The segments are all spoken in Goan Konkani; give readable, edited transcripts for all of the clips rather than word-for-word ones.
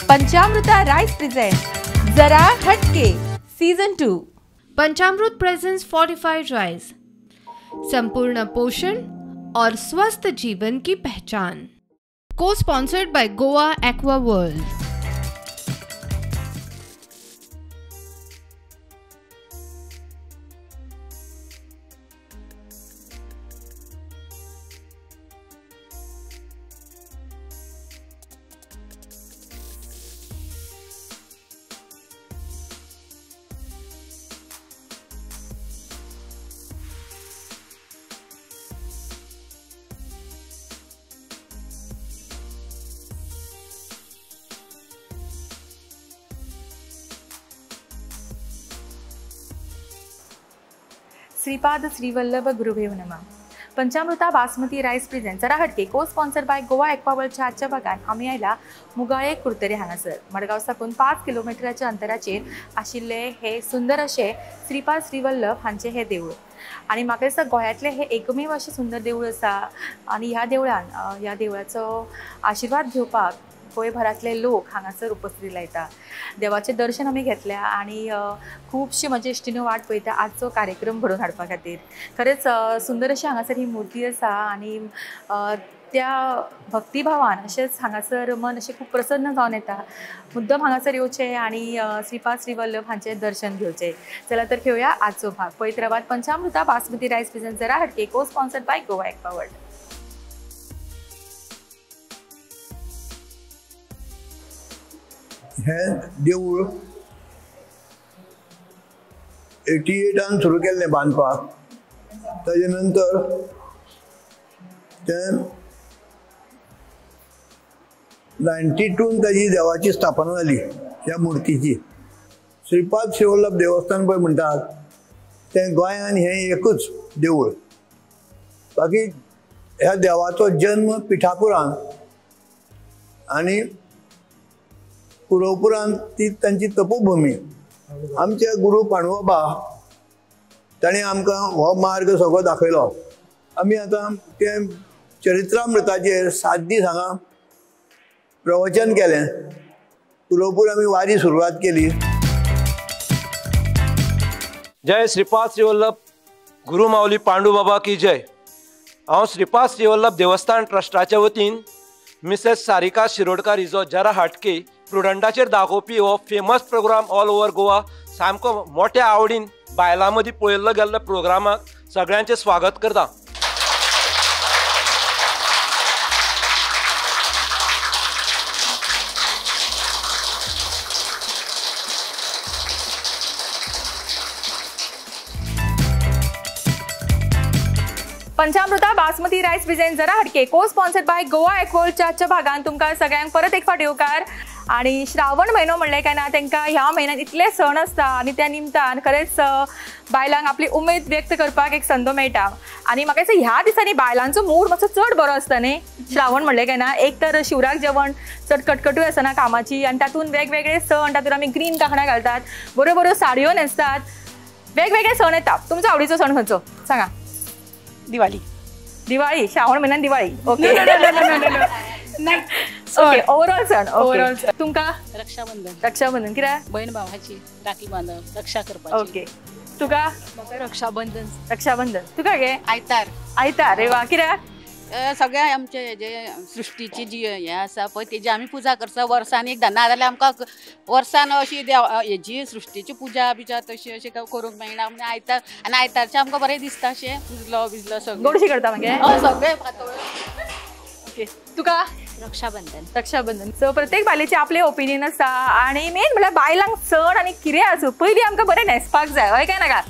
Panchamruta rice present Zara Hatke season 2। Panchamrut presents fortified rice, संपूर्ण पोषण और स्वस्थ जीवन की पहचान। को sponsored by Goa Aqua World. Shripad Shrivallabh गुरुभ्यो नमः। Panchamruta basmati rice present Zara Hatke co sponsor by Goa एक्वावर्ल्डच्या आजच्या भागान आमी आयला मुगाळे कुर्तरे हांगासर। मडगांव साकून 5 किलोमिटराच्या अंतराचेर आशिल्ले हे सुंदर अशे श्रीपाद श्रीवल्लभ हांचे हे देवूळ आनी म्हाका दिसता गोंयांतलें हे एकमेव अशें सुंदर देवूळ आसा आनी ह्या देवळान ह्या देवळाचो आशिर्वाद घेवपाक गोंयभरांतले लोक हांगासर उपस्थिती लायता। देवाचें दर्शन आमी घेतल्या आनी खुबशी म्हजे इश्टिण्यो वाट पळयता आजचो कार्यक्रम घडोवन हाडपा खातीर। खरेंच सुंदर अशी हांगासर ही मुर्ती आसा आनी त्या भक्तिभावान अशेंच हांगासर मन अशें खूब प्रसन्न जावन येता। मुद्दम हांगासर येवचें आनी श्रीपाद श्रीवल्लभ हांचें दर्शन घेवचें। चला तर घेवया आजचो भाग। पळयत रावात Panchamruta basmati rice present Zara Hatke co sponsored by Goa Aqua World. हें देवूळ 88 सुरू केल्लें बांदपाक, ताजे नंतर तें 92 ताजी देवाची स्थापना जाली ह्या मुर्तीची। श्रीपाद श्रीवल्लभ देवस्थान पळय म्हणटात तें गोंयान हें एकूच देवूळ। बाकी ह्या देवाचो जन्म पिठापुरान आनी कुरवपुरान ती तांची तपोभूमी। आमचे गुरू पांडुबाबा ताणें आमकां हो मार्ग सगळो दाखयलो। आमी आतां ते चरित्रामृताचेर 7 दीस हांगा प्रवचन केलें। कुरवपूर आमी वारी सुरवात केली। जय श्रीपाद श्रीवल्लभ गुरू माऊली पांडुबाबा की जय। हांव श्रीपाद श्रीवल्लभ देवस्थान ट्रस्टाच्या वतीन मिसेस सारिका शिरोडकर हिजो जरा हाटके प्रुडंटाचेर दाखोवपी हो famous programme all over Goa सामको मोठ्या आवडीन बायलां मदीं पळयल्लो गेल्लो प्रोग्रामाक सगळ्यांचें स्वागत करता। Panchamruta basmati rice present Zara Hatke co sponsored by Goa एक्वावर्ल्डच्या आजच्या भागान तुमकां सगळ्यांक परत एक फावट येवकार। आनी श्रावण म्हयनो म्हणलें काय ना तांकां ह्या म्हयन्यात इतले सण आसता आनी त्या निमतान खरेंच बायलांक आपली उमेद व्यक्त करपाक एक संद मेळटा। आनी म्हाका दिसता ह्या दिसांनी बायलांचो मूड मातसो चड बरो आसता न्ही। श्रावण म्हणलें काय ना एक तर शिवराक जेवण चड कटकटूय आसना कामाची आनी तातूंत वेगवेगळे सण, तातूंत आमी ग्रीन कांकणां घालतात, बऱ्यो बऱ्यो साडयो न्हेसतात, वेगवेगळे सण येता। तुमचो आवडीचो सण खंयचो सांगा? दिवाळी। दिवाळी, श्रावण म्हयन्यान दिवाळी। ओके, नाही, ओके, ओवरऑल सण। ओवरऑल सण तुमकां? रक्षाबंधन। रक्षाबंधन कित्याक? बहीण भावाची राखी बांदप, रक्षा करपाची। ओके, तुका? रक्षाबंधन। रक्षाबंधन तुका गे? आयतार। आयतार, रे वा, कित्याक? सगळ्या आमचे जे सृष्टीची जी हें आसा पळय तेजी आमी पुजा करता वर्सान एकदां, नाजाल्यार आमकां वर्सान अशी देव हेजी सृष्टीची पुजा बिजा तशी अशी करूंक मेळना म्हणून आयतार। आनी आयतारचें आमकां बरें दिसता अशें पुजलो बिजलो सगळें गोडशी करता मागीर हय सगळें पातळ। ओके, तुका? रक्षाबंधन। रक्षाबंधन। सो प्रत्येक बायलेचें आपलें ओपिनियन आसा आनी मेन म्हणल्यार बायलांक सण आनी कितें आसूं पयलीं आमकां बरें न्हेसपाक जाय, हय काय नाका?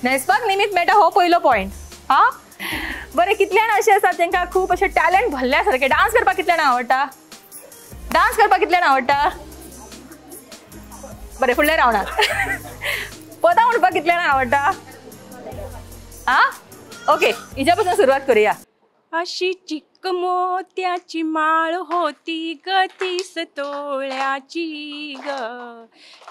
न्हेसपाक निमित्त मेळटा हो पयलो पॉयंट। हा बरें, कितले जाण अशें आसात तांकां खूब अशें टॅलंट भरल्या सारकें डांस करपाक कितले जाणां आवडटा? डांस करपाक कितले जाणां आवडटा? बरें, फुडलें रावणार पदां म्हणपाक कितले जाणां आवडटा? आं, ओके, हिच्या पासून सुरवात करुया। अशी चिक मोत्याची माळ होती ग 30 तोळ्याची ग,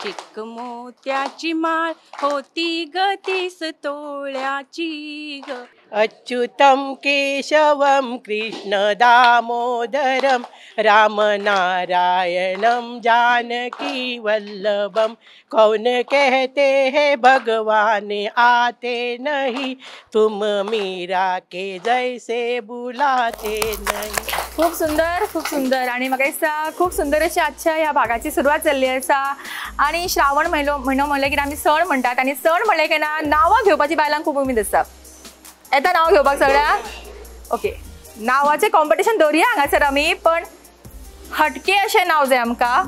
चिक मोत्याची माळ होती ग 30 तोळ्याची ग. अच्युतम केशवम कृष्ण दामोदरम राम नारायणम जानकी वल्लभम. कौन कहते हैं भगवान आते नहीं, तुम मीरा के जैसे बुलाते नहीं. खूप सुंदर, खूप सुंदर. आणि म्हाका दिसता खूप सुंदर अशी आजच्या ह्या भागाची सुरवात जाल्ली आसा. आणि श्रावण म्हयनो म्हयनो म्हणलें की आमी सण म्हणटात आनी सण म्हणलें की ना नांवां घेवपाची बायलांक खूब उमेद आसता. येता नांव घेवपाक सगळ्यांक? ओके, नांवाचें कॉम्पिटिशन दवरुया हांगासर आमी, पण हटके अशें नांव जाय आमकां.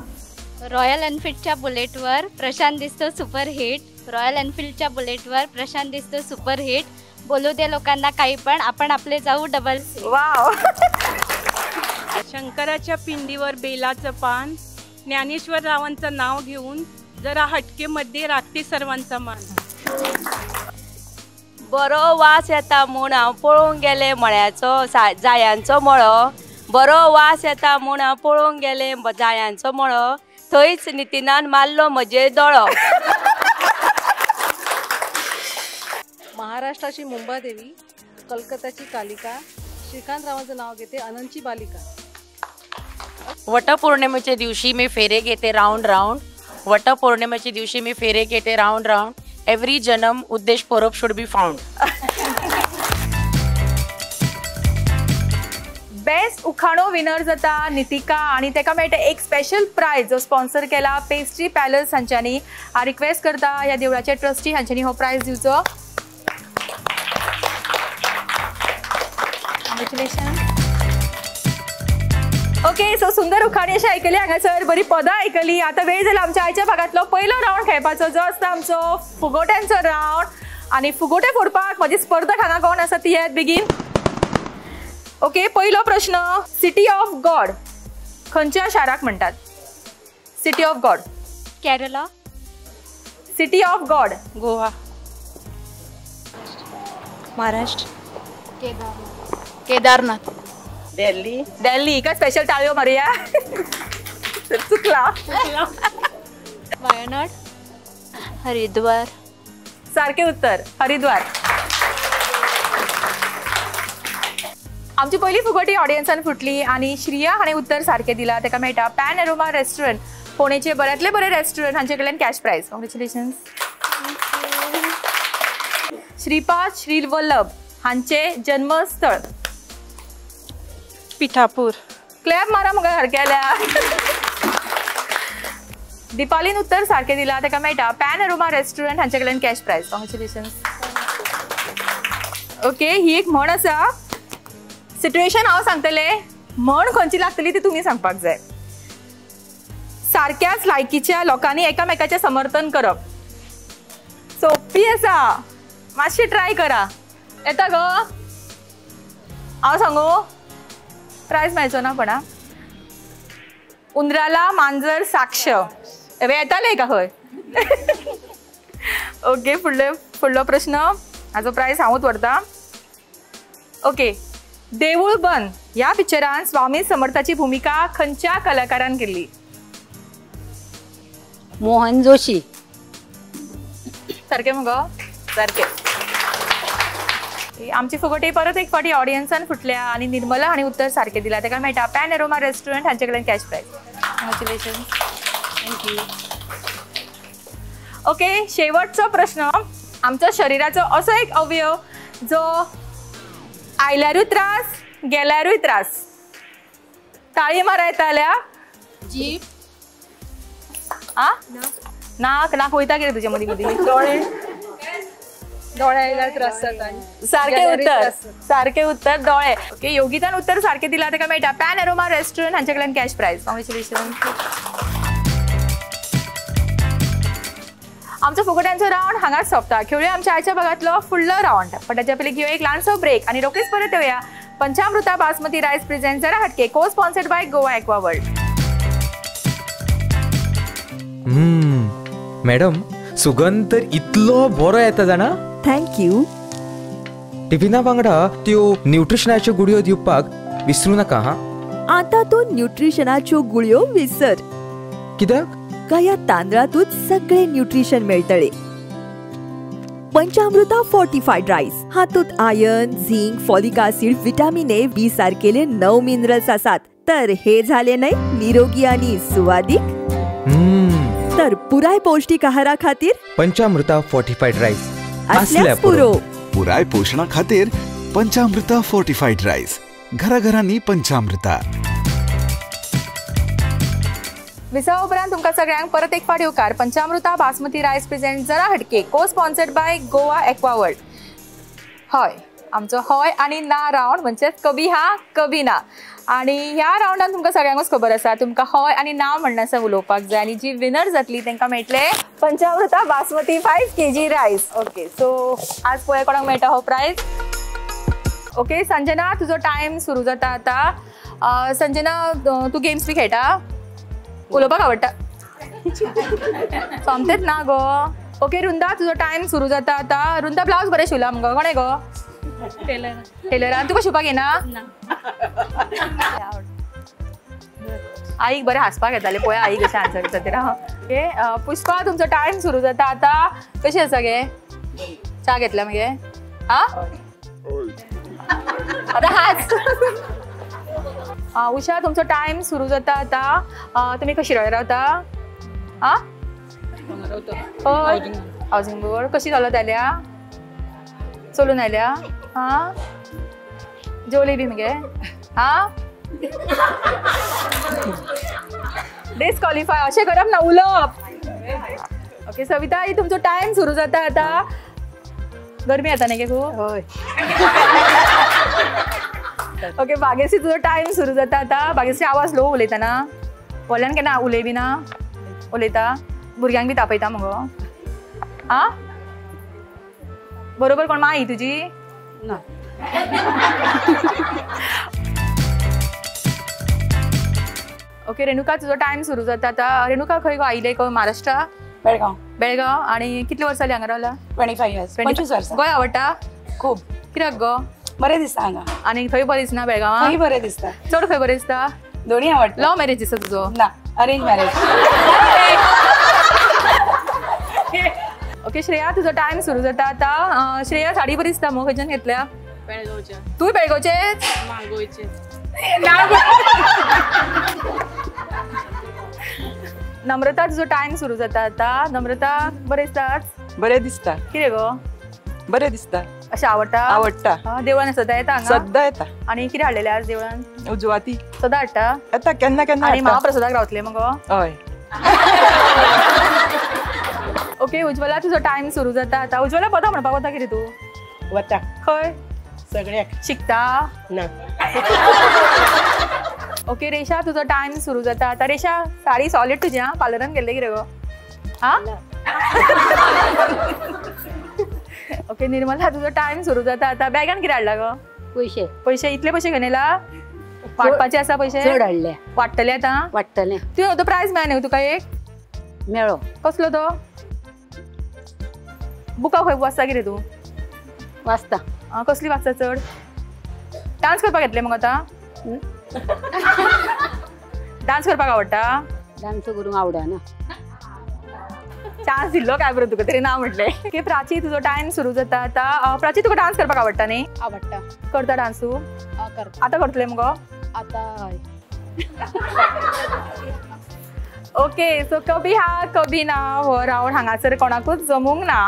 रॉयल एनफिल्डच्या बुलेटवर प्रशांत दिसतो सुपर हिट. रॉयल एनफिल्डच्या बुलेटवर प्रशांत दिसतो सुपर हिट. बोलू दे लोकांना काही पण, आपण आपले जाऊ डबल. वाव. शंकराच्या पिंडीवर बेलाचं पान, ज्ञानेश्वर रावांचं नाव घेऊन जरा हटकेमध्ये राखते सर्वांचा मान. बरो वास येता म्हूण हांव पळोवंक गेलें मळ्याचो जायांचो मळो, बरो वास येता म्हूण हांव पळोवंक गेलें जायांचो मळो, थंयच नितीनान मारलो म्हजेर दोळो. महाराष्ट्राची मुंबादेवी, कलकत्ताची कालिका, श्रीकांत रावांचं नाव घेते अनंतची बालिका. वटपौर्णिमेच्या दिवशी मी फेरे घेते राऊंड राऊंड, वटपौर्णिमेच्या दिवशी मी फेरे घेते राऊंड राऊंड. एव्हरी जन्म उद्देश परब should be found. Best उखाणो विनर जाता नितिका आणि तेका मेळटा एक स्पेशल प्रायज जो स्पॉन्सर केला पेस्ट्री पॅलस हांच्यांनी. हांव रिक्वेस्ट करता ह्या देवळाचे ट्रस्टी हांच्यांनी हो प्रायज दिवचो. कॉंग्रेच्युलेशन. ओके, सो सुंदर उखाणी अशें आयकली हांगासर, बरी पदां आयकली. आतां वेळ जाला आमच्या आयच्या भागांतलो पयलो रावंड खेळपाचो, जो आसता आमचो फुगोट्यांचो रावंड. आनी फुगोटे फोडपाक म्हजी स्पर्धक हांगा कोण आसा ती येत बेगीन. ओके, पयलो प्रश्न, सिटी ऑफ गॉड खंयच्या शाराक म्हणटात? City of God. Kerala. City of God. Goa. Maharashtra. Kedarnath. Kedarnath. Delhi. Delhi का स्पेशल टाळयो मारुया. चुकला. वायनाड. हरिद्वार. सारखे उत्तर हरिद्वार. आमची पयली फुगोटी ऑडियन्सान फुटली आनी श्रिया हाणें उत्तर सारकें दिलां. ताका मेळटा पॅन एरोमा रेस्टॉरंट, फोंडेचे बऱ्यांतले बरें रेस्टॉरंट हांचे कडल्यान cash prize. Congratulations. Shripad Shrivallabh हांचे जन्मस्थळ? पिठापूर. क्लॅप मारा मुगा सारकेल्या. दीपालीन उत्तर सारकें दिलां. ताका मेळटा पॅन एरोमा रेस्टॉरंट हांचे कडल्यान कॅश प्रायज. कॉंग्रेच्युलेशन्स. ओके, ही एक म्हण आसा. सिट्युएशन हांव सांगतलें, म्हण खंयची लागतली ती तुमी सांगपाक जाय. सारक्याच लायकीच्या लोकांनी एकामेकाचें समर्थन करप. सोंपी आसा, मातशी ट्राय करा. येता गो? हांव सांगू? प्रायज मेळचो ना पण. उंदराला मांजर साक्ष. येताले का खंय? ओके, फुडलो प्रश्न, हाजो प्रायज हांवूच व्हरता. ओके, देवूळ बंद ह्या पिक्चरान स्वामी समर्थाची भूमिका खंयच्या कलाकारान केल्ली? मोहन जोशी. सारकें मगो? सारकें. आमची फुगोटी परत एक फावटी ऑडियन्सान फुटल्या आनी निर्मला हांणी उत्तर सारकें दिलां. ताका मेळटा पॅन एरोमा रेस्टॉरंट हांचे कडल्यान cash prize. Congratulations. Thank you. Okay, शेवटचो प्रश्न, आमच्या शरिराचो असो एक अवयव जो आयल्यारूय त्रास गेल्यारूय त्रास. ताळी मारा येताल्या? जीप. आ नाक. नाक वयता कितें तुजे मदीं मदीं? दोळे. दोळे आयल्यार त्रास जाता. सारकें उत्तर, सारकें उत्तर दोळे. ओके, योगितान उत्तर सारकें दिलां. ताका मेळटा पॅन एरोमा रेस्टॉरंट हांचे कडल्यान कॅश प्रायज. कॉंग्रेच्युलेशन. आमचो फुगोट्यांचो रावंड हांगाच सोंपता. खेळुया आमच्या आयच्या भागांतलो फुडलो रावंड, पण ताच्या पयलीं घेवया एक ल्हानसो ब्रेक आनी रोखडीच परत येवया. पंचामृता बासमती रायस प्रेझेंट जरा हटके, co sponsored by Goa Aqua World. Madam, सुगंध तर इतलो बरो येता जाणा. Thank you. टिफिना वांगडा त्यो न्यूट्रिशनाच्यो गुळयो दिवपाक विसरू नका हा. आता तूं न्यूट्रिशनाच्यो गुळयो विसर. कित्याक? काया तांदळातूच सगळे न्यूट्रिशन मेळटले. पंचामृता फोर्टिफाईड राईस हातूंत iron, zinc, folic acid, vitamin A, B सारकेले 9 minerals आसात. तर हे झाले न्हय निरोगी आणि सुवादीक. तर पुराय पौष्टिक आहारा खातीर पंचामृता फोर्टिफाईड राईस असल्यास पुरो. पुराय पोषणा खातीर पंचामृता फोर्टिफाईड राईस. घराघरांनी पंचामृता. विसवा उपरांत तुमकां सगळ्यांक परत एक फावट येवकार. पंचामृता बासमती रायस प्रेझेंट जरा हटके को स्पॉन्सर्ड बाय गोवा एक्वावर्ल्ड. हय, आमचो हय आनी ना रावंड म्हणजेच कभी हा कभी ना. आनी ह्या रावंडान तुमकां सगळ्यांकूच खबर आसा तुमकां हय आनी ना म्हणनासतना उलोवपाक जाय आनी जी विनर जातली तांकां मेळटले Panchamruta basmati 5 kg rice. Okay, so आज पळय कोणाक मेळटा हो प्रायज. ओके संजना, तुजो टायम सुरू जाता आतां. संजना, तूं गेम्स बी खेळटा? उलोवपाक आवडटा? सोमतेच ना गो. ओके रुंदा, तुजो टायम सुरू जाता आतां. रुंदा, ब्लावज बरें शिवला मुगो? कोणें गो? टेलरान. तुका शिवपाक येना? आईक बरें हांसपाक येतालें पळय आई कशें आन्सर दिता तें. ओके पुष्पा, तुमचो टायम सुरू जाता आतां. कशी आसा गे? च्या घेतला मगे? आं, आतां हांस. उषा, तुमचो टायम सुरू जाता आतां. तुमी कशी रावता? आं, हय, हावजींग बोर्ड. कशी चलत आयल्या? चलून आयल्या? आं, जेवली बी मगे? आं, डिस्क्वॉलिफाय. अशें करप ना, उलोवप. ओके सविता, तुमचो टायम सुरू जाता आतां. गरमी येता न्ही गे खूब? हय. ओके भाग्यश्री, तुजो टायम सुरू जाता आतां. भाग्यश्री, आवाज लो उलयता ना? व्हडल्यान केन्ना उलय बी ना? उलयता? भुरग्यांक बी तापयता मगो? आं, बरोबर. कोण माई तुजी? ना. ओके रेणुका, तुजो टायम सुरू जाता आतां. रेणुका, खंय गो आयिल्लें? खंय? महाराष्ट्रा? बेळगांव. बेळगांव. आनी कितले वर्सां जालीं हांगा रावला? 25 years. 25 वर्सां. गोंय आवडटा? खूब. कित्याक गो? बरें दिसता हांगा. आनी थंय बरें दिसना बेळगांवां? थंय बरें दिसता. चड खंय बरें दिसता? दोनूय आवडटा. लव मॅरेज दिसता तुजो? ना, अरेंज मॅरेज. ओके श्रेया, तुजो टायम सुरू जाता आतां. श्रेया, साडी बरी दिसता मगो, खंयच्यान घेतल्या? बेळगांवच्या. तूं बेळगांवचेच? मागोयचे. नम्रता, तुजो टायम सुरू जाता आतां. नम्रता, बरें दिसता? बरें दिसता. कितें गो? बरें दिसता. अशें आवडटा? आवडटा. देवळान सदां येता हांगा? सदां येता. आनी कितें हाडलेलें आज देवळान? उजवाती. सदां हाडटा? येता केन्ना केन्ना. आनी महाप्रसादाक रावतलें मगो? हय. ओके उज्ज्वला, तुजो टायम सुरू जाता आतां. उज्ज्वला, पदां म्हणपाक वता कितें तूं? वता. खंय? सगळ्याक. शिकता? ना. ओके रेशा, तुजो टायम सुरू जाता आतां. रेशा, साडी सॉलीड तुजी? आं, पार्लरान गेल्लें कितें गो? आं. ओके निर्मला, तुजो टायम सुरू जाता आतां. बॅगान कितें हाडला गो? पयशे. पयशे? इतले पयशे घेवन येयला? वांटपाचे आसा पयशे? चड हाडले. वांट्टले आतां? वांट्टले. तुवें तो प्रायज मेळ्ळा न्हू तुका एक? मेळ्ळो. कसलो तो? बुकां खंय वाचता कितें तूं? वाचता. कसली वाचता चड? डान्स करपाक येतलें मगो आतां? डान्स करपाक आवडटा? डान्स करूंक आवडना. चान्स दिल्लो काय बरो तुका तरी ना म्हटलें. ओके प्राची, तुजो टायम सुरू जाता आतां. प्राची, तुका डान्स करपाक आवडटा न्ही? आवडटा. करता डान्स तूं? करता. आतां करतलें मुगो? आतां हय. ओके सो कभी हा कभी ना हो रावंड हांगासर कोणाकूच जमूंक ना.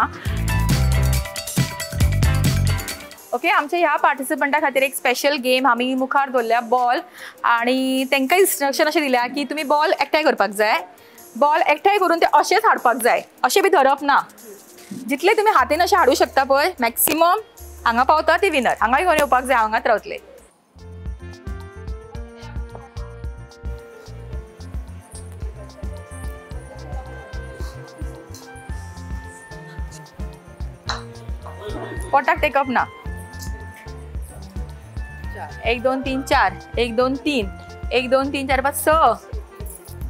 ओके आमच्या ह्या पार्टिसिपंटा खातीर एक स्पेशल गेम आमी मुखार दवरल्या, बॉल. आनी तांकां इन्स्ट्रक्शन अशें दिल्या की तुमी बॉल एकठांय करपाक जाय. बॉल एकठांय करून ते अशेंच हाडपाक जाय, अशें बी धरप ना. जितले तुमी हातीन अशें हाडूं शकता पळय मॅक्सिमम हांगा पावता ते विनर. हांगा घेवन येवपाक जाय, हांगाच रावतले. पोटाक टेकप ना. 1 2 3 4 1 2 3 1 2 3 4 5 6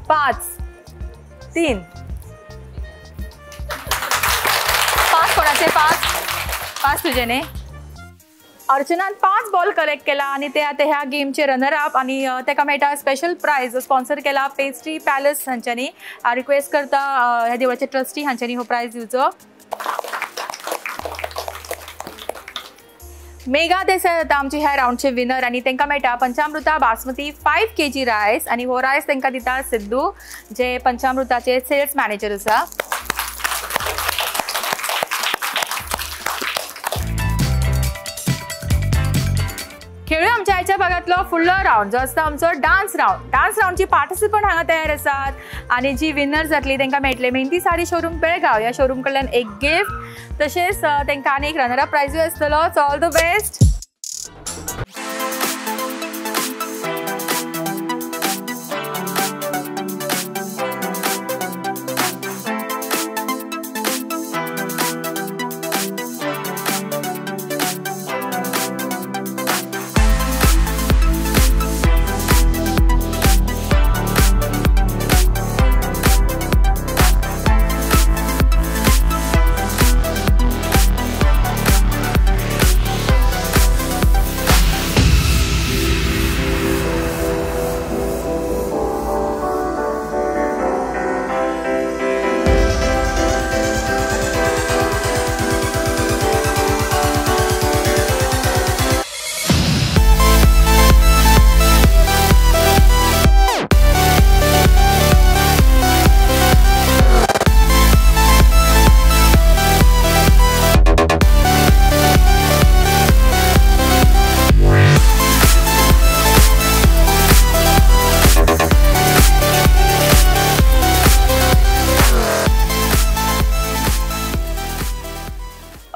5 3 5 कोणाचे? 5 5 तुझे न्ही? अर्चनान 5 बॉल कलेक्ट केला आनी ते आतां ह्या गेमचे रनर अप आनी ताका मेळटा स्पेशल प्रायज स्पॉन्सर केला पेस्ट्री पॅलस हांच्यांनी. रिक्वेस्ट करता ह्या देवळाचे ट्रस्टी हांच्यांनी हो प्रायज दिवचो. मेघा देसाय जाता आमची ह्या रावंडचे विनर आनी तांकां मेळटा पंचामृता बासमती 5 kg rice आनी हो रायस तांकां दिता सिद्धू जे पंचामृताचे सेल्स मॅनेजर आसा. खेळूया आमच्या आयच्या भागांतलो फुडलो रावंड जो आसता आमचो डान्स रावंड. डान्स रावंडची पार्टिसिपंट हांगा तयार आसात आनी जी विनर जातली तांकां मेळटले मेहंदी साडी शोरूम बेळगांव ह्या शोरूम कडल्यान एक गिफ्ट तशेंच तांकां आनी एक रनर अप प्रायजूय आसतलो. So all the best.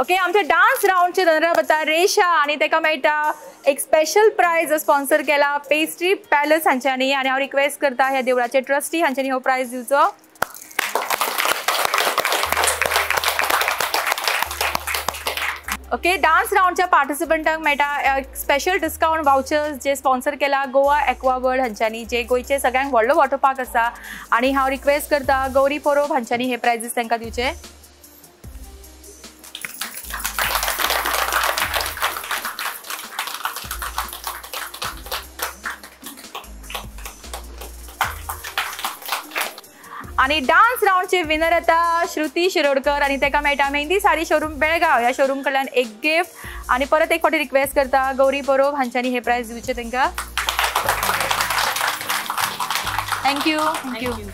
Okay आमच्या डान्स रावंडचे रनर अप आतां रेशा आनी ताका मेळटा एक स्पेशल प्रायज स्पॉन्सर केला पेस्ट्री पॅलस हांच्यांनी आनी हांव रिक्वेस्ट करता ह्या देवळाचे ट्रस्टी हांच्यांनी हो प्रायज दिवचो. ओके डान्स रावंडच्या पार्टिसिपंटांक मेळटा एक स्पेशल डिस्कावंट वावचर्स जे स्पॉन्सर केला गोवा एक्वा वर्ल्ड हांच्यांनी जे गोंयचे सगळ्यांक व्हडलो वॉटर पार्क आसा आनी हांव रिक्वेस्ट करता गौरी पोरोब हांच्यांनी हे प्रायजीस तांकां दिवचे. आनी डान्स रावंडचे विनर आतां श्रुती शिरोडकर आनी ताका मेळटा मेहंदी साडी शोरूम बेळगांव ह्या शोरूम कडल्यान एक गिफ्ट आनी परत एक फावटी रिक्वेस्ट करता गौरी पोरोब हांच्यांनी हे प्रायज दिवचे तांकां. Thank you. Thank you.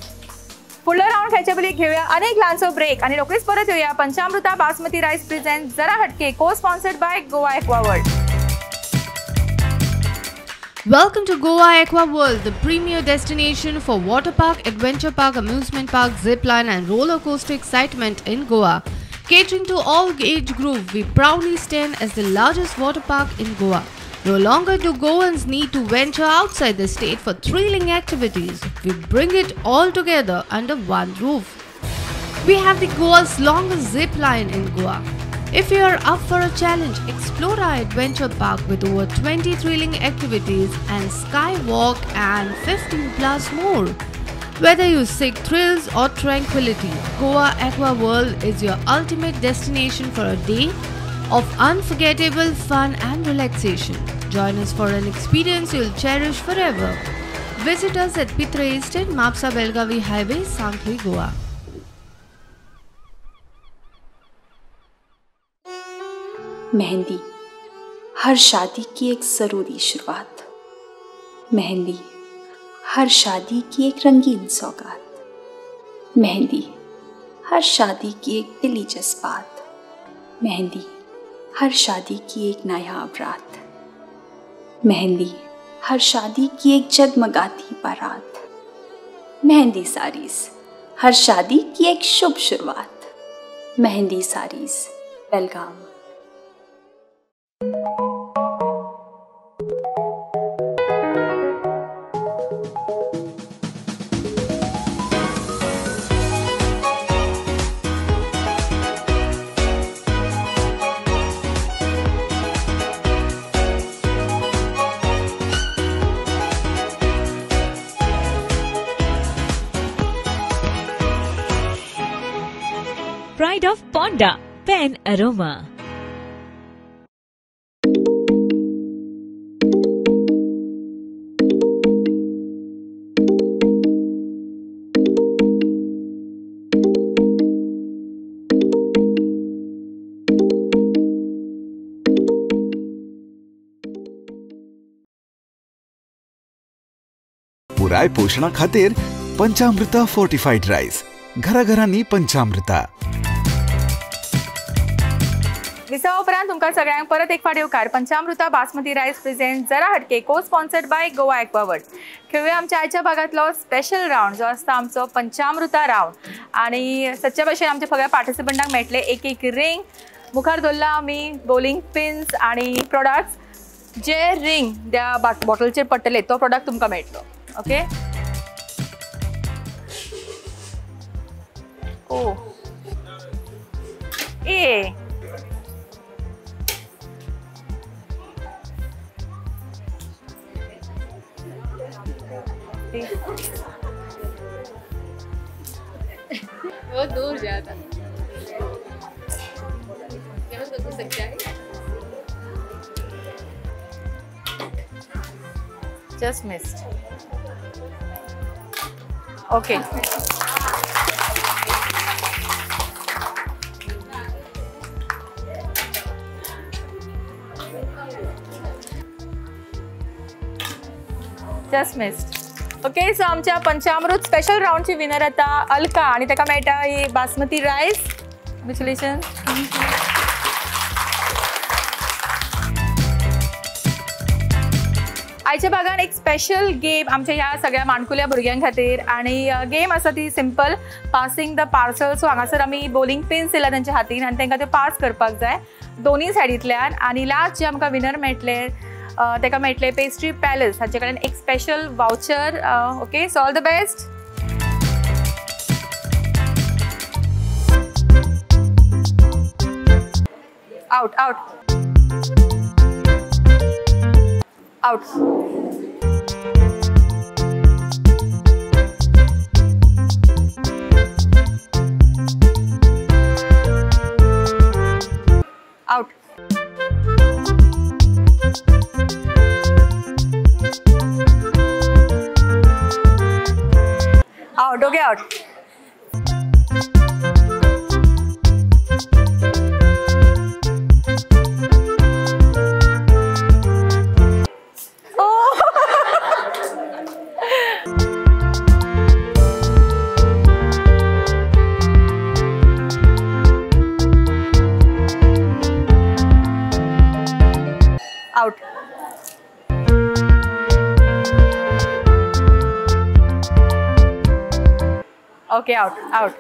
फुडलो रावंड खेळचे पयलीं घेवया अनेक ल्हानसो ब्रेक आनी रोखडीच परत येवया पंचामृता बासमती रायस प्रेझेंट जरा हटके co sponsored by Goa Aqua World. Welcome to Goa Aqua World, the premier destination for water park, adventure park, amusement park, zip line and roller coaster excitement in Goa. Catering to all age group, we proudly stand as the largest water park in Goa. No longer do Goans need to venture outside the state for thrilling activities. We bring it all together under one roof. We have the Goa's longest zip line in Goa. If you are up for a challenge, explore our adventure park with over 20 thrilling activities and skywalk and 15 plus more. Whether you seek thrills or tranquility, Goa Aqua World is your ultimate destination for a day of unforgettable fun and relaxation. Join us for an experience you'll cherish forever. Visit us at Pitre Estate, Mapsa Belgavi Highway, Sankhli, Goa. Mehndi हर शादी की एक ज़रूरी शुरुआत, मेहंदी हर शादी की एक रंगीन सौगात, मेहंदी हर शादी की एक दिली जज्बात, मेहंदी हर शादी की एक नायाब रात, मेहंदी हर शादी की एक जगमगाती बारात, मेहंदी साड़ीज हर शादी की एक शुभ शुरुआत, Mehndi saris Belgaum. Pride of Ponda, Pen Aroma. पुराय पोशणा खातीर पंचामृता फोर्टिफाईड राईस, घराघरांनी पंचामृता। विसावा उपरांत तुमकां सगळ्यांक परत एक फावट येवकार। पंचामृता बासमती रायस प्रेझेंट जरा हटके को स्पॉन्सर्ड बाय गोवा एक्वावर्ल्ड। खेळूया आमच्या आयच्या भागांतलो स्पेशल रावंड जो आसता आमचो पंचामृता रावंड। आनी सदच्या भशेन आमच्या सगळ्या पार्टिसिपंटांक मेळटले एक एक रिंग। मुखार दवरला आमी बॉलिंग पिन्स आनी प्रोडक्ट्स। जे रिंग त्या बॉटलचेर पडटले तो प्रोडक्ट तुमकां मेळटलो। ओके, ओ ए बहुत दूर जाता है। Just missed. Okay. Just missed. Okay, so आमच्या पंचामृत स्पेशल राउंडची विनर आता अलका आणि ताका मेळटा ही बासमती रायस। कॉंग्रेच्युलेशन। आयच्या भागान एक स्पेशल गेम आमच्या ह्या सगळ्या माणकुल्या भुरग्यां खातीर आणि गेम आसा ती simple passing the parcel. So हांगासर आमी बॉलिंग पिन्स दिला तेंच्या हातीन आनी तांकां ते पास करपाक जाय दोनूय सायडींतल्यान। आनी लास्ट जे आमकां विनर मेळटले ताका मेळटले पेस्ट्री पॅलेस हाचे कडेन एक special voucher. Okay, so all the best. Out out out. Out. Out, okay, out. Oh. Out. Okay, out, out.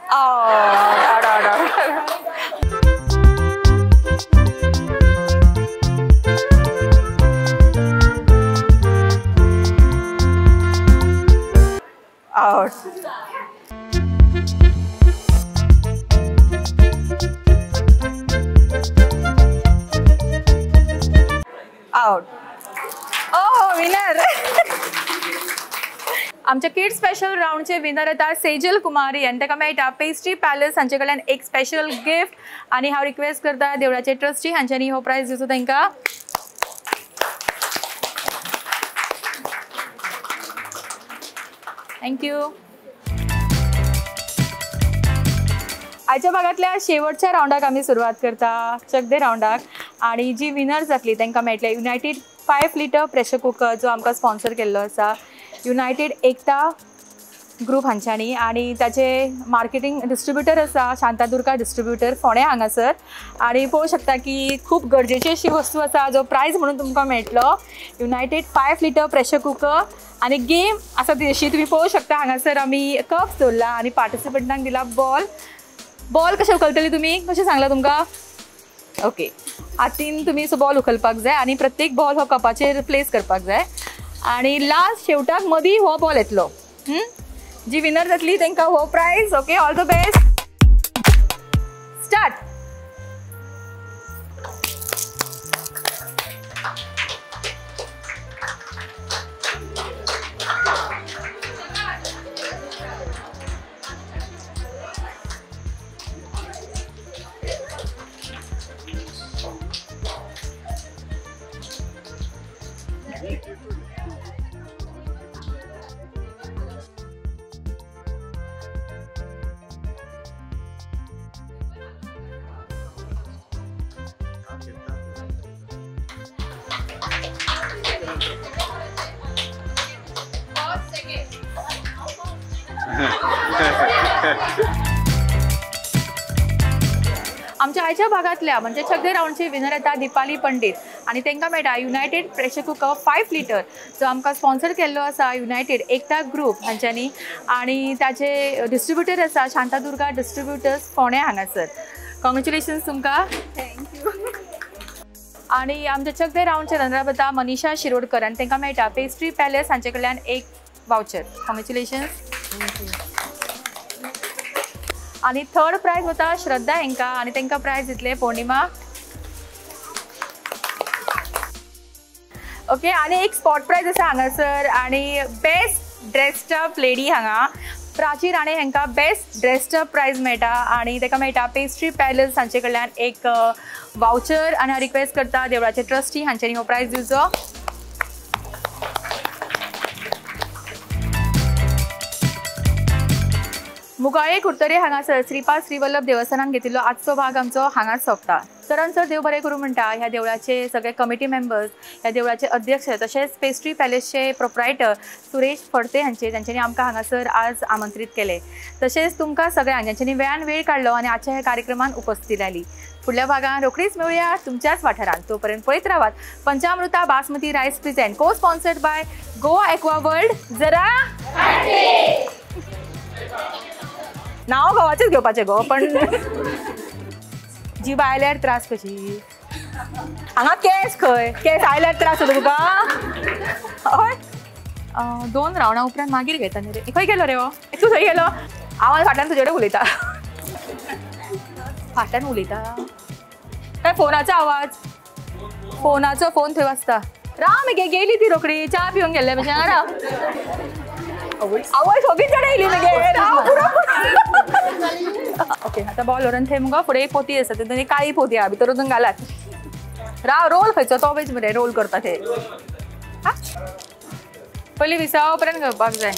Oh, out, out, out. Out. Out. Oh, winner. आमच्या किड स्पेशल राउंडचे विनर आता सेजल कुमारी आनी ताका मेळटा पेस्ट्री पॅलेस हांचे कडल्यान एक स्पेशल गिफ्ट। आनी हांव रिक्वेस्ट करता देवळाचे ट्रस्टी हांच्यांनी हो प्रायज दिवचो तांकां। Thank you. आयच्या भागांतल्या शेवटच्या राउंडाक आमी सुरवात करता चकदे राउंडाक। आनी जी विनर जातली तांकां मेळटले युनायटेड 5 लिटर प्रेशर कुकर जो आमकां स्पॉन्सर केल्लो आसा युनायटेड एकता ग्रुप हांच्यांनी। आनी ताचे मार्केटींग डिस्ट्रिब्युटर आसा शांतादुर्गा डिस्ट्रिब्युटर फोंडें हांगासर। आनी पळोवंक शकता की खूब गरजेची अशी वस्तू आसा जो प्रायज म्हणून तुमकां मेळटलो युनायटेड 5 लिटर प्रेशर कुकर। आनी गेम आसा ती अशी तुमी पळोवंक शकता हांगासर आमी कप्स दवरला आनी पार्टिसिपंटांक दिला बॉल। बॉल कशें उखलतली तुमी कशें सांगलां तुमकां? ओके, हातीन तुमी असो बॉल उखलपाक जाय आनी प्रत्येक बॉल हो कपाचेर प्लेस करपाक जाय आनी लास्ट शेवटाक मदीं हो बॉल येतलो। जी विनर जातली तांकां हो prize. Okay, all the best. Start. आमच्या आयच्या भागांतल्या म्हणजे सगळे रावंडचे विनर येता दीपाली पंडीत आनी तांकां मेळटा युनायटेड प्रेशर कुकर 5 लिटर जो आमकां स्पॉन्सर केल्लो आसा युनायटेड एकता ग्रूप हांच्यांनी आनी ताचे डिस्ट्रिब्युटर आसा शांतादुर्गा डिस्ट्रिब्युटर्स फोंडें हांगासर. कॉंग्रेच्युलेशन्स तुमकां. Thank you. आनी आमच्या चकदे रावंडचे रनर अप मनीषा शिरोडकर आनी तांकां मेळटा पेस्ट्री पॅलेस हांचे कडल्यान एक वावचर. कॉंग्रेच्युलेशन्स. आनी थर्ड प्रायज वता श्रद्धा हेंका आनी तांकां प्रायज दितले पौर्णिमा. ओके आनी एक स्पॉट प्रायज आसा हांगासर आनी बेस्ट ड्रेस्ड अप लेडी हांगा प्राची राणे हांकां बेस्ट ड्रेस्ड अप प्रायज मेळटा आनी ताका मेळटा पेस्ट्री पॅलेस हांचे कडल्यान एक वावचर आनी हांव रिक्वेस्ट करता देवळाचे ट्रस्टी हांच्यांनी हो प्रायज दिवचो. मुगाळे कुडतरे हांगासर श्रीपाद श्रीवल्लभ देवस्थानान घेतिल्लो आजचो भाग आमचो हांगाच सोंपता. चरान सर देव बरें करूं म्हणटा ह्या देवळाचे सगळे कमिटी मेंबर्स, ह्या देवळाचे अध्यक्ष तशेंच पेस्ट्री पॅलेसचे प्रोप्रायटर सुरेश फडते हांचे तांच्यांनी आमकां हांगासर आज आमंत्रीत केले. तशेंच तुमकां सगळ्यांक ज्यांच्यांनी वेळान वेळ काडलो आनी आजच्या ह्या कार्यक्रमान उपस्थित आली. फुडल्या भागान रोखडीच मेळुया तुमच्याच वाठारांत. तोपर्यंत पळयत रावात Panchamruta basmati rice present co sponsored by Goa aqua world. जरा नाव घोवाचेच घेवपाचें गो पण जीब आयल्यार त्रास कशी हांगा केस खंय केस आयल्यार त्रास जाता तुका. हय 2 रावंडा उपरांत मागीर घेता न्ही रे. खंय गेलो रे हो तूं खंय गेलो? हांव फाटल्यान तुजे कडेन उलयता. फाटल्यान उलयता काय फोनाचो आवाज? फोनाचो फोन थंय वाजता. राव मगे गेली ती रोखडी च्या पिवंक गेल्ले भशेन. राव आवय सोगीच जाणां येयली मगे. ओके आतां बॉल व्हरून थंय मुगो फुडें एक पोती आसा तितून एक काळी पोती आहा भितर वचून घालात. राव रोल खंयचो तो पळय मरे रोल करता ते. पयलीं विसावा उपरांत घेवपाक जाय.